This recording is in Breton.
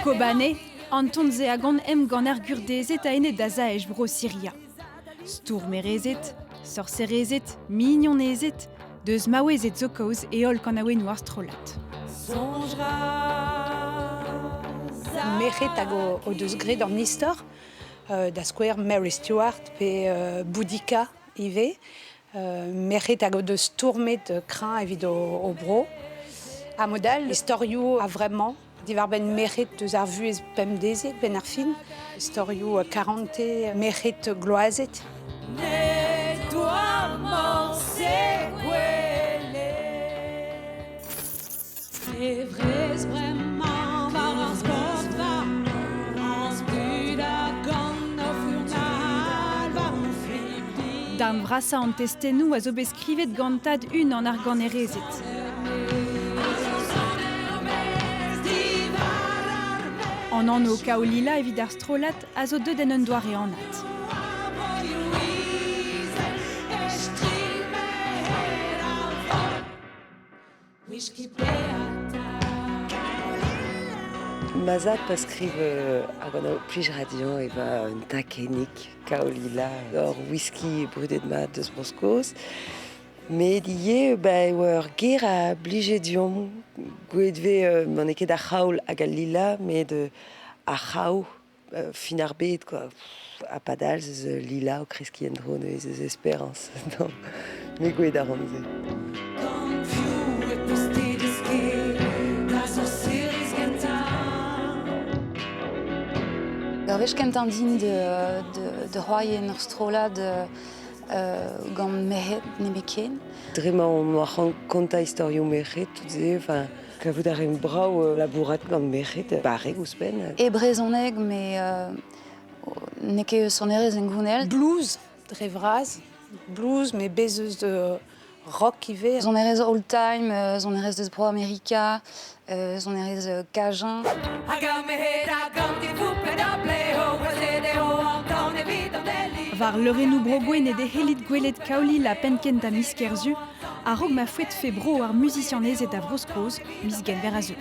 Kobane, an ton-se a gont emgann ar Gurdezed a-enep da Zaesh Bro-Siria. Stourmerezed, sorserezed, mignonezed, deus maouezed zo kaoz e holl kanaouennoù ar strollad. Merc'hed hag o deus graet an istor, da skouer Mary Stuart pe Boudica ivez, merc'hed hag o deus stourmet kreñv evit o bro. Ha mod all, istorioù a-vremañ diwar-benn merc'hed eus ar vuhez pemdeziek benn ar fin, istorioù karante merc'hed gloazet. Darn vrasañ an testennoù a zo bet skrivet gant tad unan ar ganerezed. An anv Kaolila evit ar strollad a zo deuet en un doare anat. Ma zad pa skriv hag an plij radio e va un takennig kaolila ur whisky brudet mat deus Bro-Skos. Met ivez ba e oa ur ger a blije deomp gwelet 'vez ma n'eo ket ar c'haol hag al lila met ar c'hraou fin ar bed quoi. Ha padal ez eus lila o kreskiñ en-dro neuze ez eus esperañs. Me gouez a ran se. Ur wech kentañ din de c'hoari en ur strollad gant merc'hed nemetken. Dre ma on kontañ istorioù merc'hed tout se, enfin, Kavout a raimp brav labourat gant merc'hed, barrek ouzhpenn. E brezhoneg, mais n'eo ket sonerezh hengounel. Blues, dre vras. Blues, mais bez eus de rock ivez. Sonerezh old-time, sonerezh deus Bro-Amerika, sonerezh cajun. War leurennoù Bro-Gwened e c'hellit gwelet Kaolila penn-kentañ miz Kerzu a-raok ma foetfe bro ar muzisianezed a Vro-Skos miz Genver a zeu.